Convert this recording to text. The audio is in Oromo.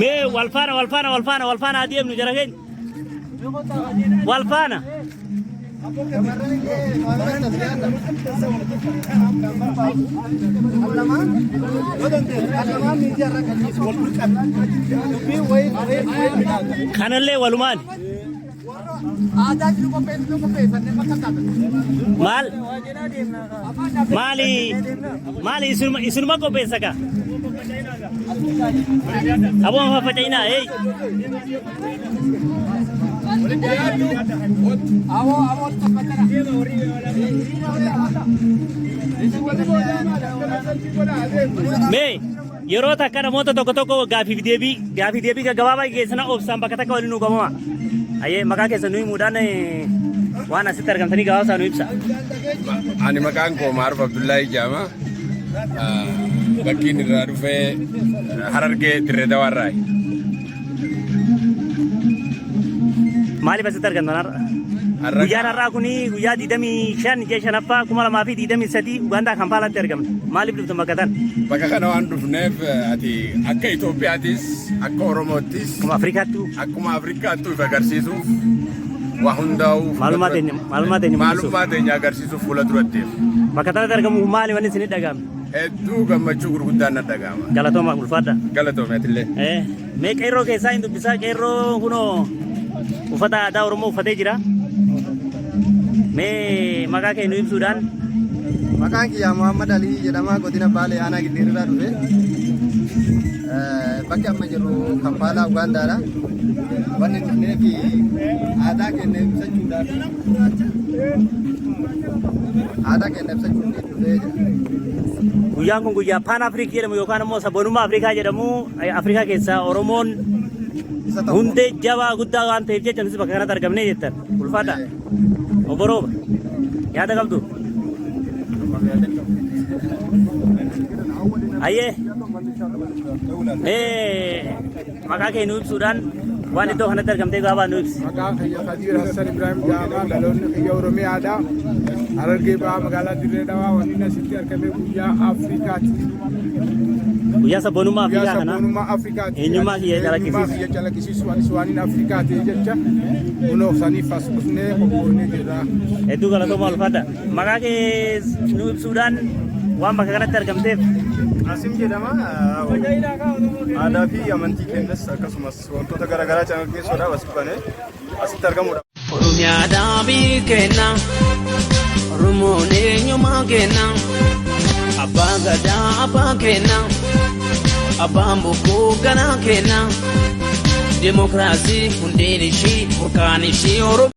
Mee wal faana wal faana wal faana wal faana adeemnu jara keenya. Wal faana. Kanallee walumaan. Maal? Maali? Maali isinuma isinuma qopheessa kaa? Aboo faffaca'inaa hey. Mee yeroo takka namoota tokko tokko gaaffiif deebii gaaffii deebii gaggabaabaa geessina obsaan bakka takka waliin nu qabama. Ayyee maqaa keessan nu himuudhaan waan asitti argamtanii gabaabsaa nu ibsa. Ani maqaan koo Maaruf Abdullahi Jaama. Bakkiin irraa dhufee Harargee Dirree Dawaarraayi. Maaliif asitti argamtan har'a? Har'a Guyyaan har'aa kun guyyaa 25 ji'a shanaffaa 2023 Ugaandaa Kampaalaatti argamna. Maaliif dhuftan bakka tan? Bakka kana waan dhufneef ati akka Itoophiyaatis akka Oromoottis Akkuma Afrikaattuu akkuma Afrikaattuu if agarsiisuuf waa hundaa'uu Maalummaa teenya maalummaa teenya mul'isuuf. Maalummaa teenya agarsiisuuf fuula duratteef. Bakka tanatti argamuuf maali wanni isin dhaga'ame? Hedduu gammachuu gurguddaan na dhaga'ama. Galatooma ulfaadha. Galatoome atillee. Mee qeerroo keessaa hin dubbisaa qeerroo kunoo uffata aadaa Oromoo uffatee jira. Mee maqaa kee nu ibsuudhaan. Maqaan kiyya Muhammad Alii jedhama godina Baalee aanaa Gindhiirraa dhufe. Bakki amma jirru Kampaalaa Ugaandaadha. Wanni dhufneef aadaa keenya ibsachuudhaaf aadaa keenya ibsachuuf dhufee jira. Guyyaan kun guyyaa Paan Afriik jedhamu yookaan immoo sabboonummaa Afrikaa jedhamu Afrikaa keessaa Oromoon Isa tokko. Hundee jabaa guddaa waan ta'eef jecha nutis bakka kanatti argamnee jettan. Ulfaadha. Obbo Rooba. Yaada qabdu? Ayyee. Mee maqaa kee nu ibsuudhaan waan iddoo kanatti argamtee gabaabaa nu ibsi. Maqaan kiyya Kadiir Hassan Ibrahim jedhama. Dhaloonni kiyya Oromiyaadha. Harargee Bahaa magaalaa Dirree Dhawaa wanni asitti argame guyyaa Afrikaati. Guyyaa sabboonummaa Guyyaa Afrikaa kana sabboonummaa Afrikaati. Eenyummaa kiyya Eenyummaa calaqqisiisu. kiyya calaqqisiisu anis waaniin Afrikaa ta'e jecha kunoo saniif as dhufnee qophoofnee jirra. Hedduu galatoomaa ulfaadha. Maqaa kee nu ibsuudhaan waan bakka kanatti argamteef. Qaasim jedhama. Aadaa fi amantii keenyas akkasumas wantoota garaagaraa calaqqisuudhaaf as dhufane asitti argamuudha. Oromiyaa dhaabii kenna, Oromoon eenyummaa kenna, Abbaan Gadaa abbaa kenna, Abbaan Bokkuu ganaa kenna, Dimokiraasii hundeen ishii burqaan ishii Oromiyaa.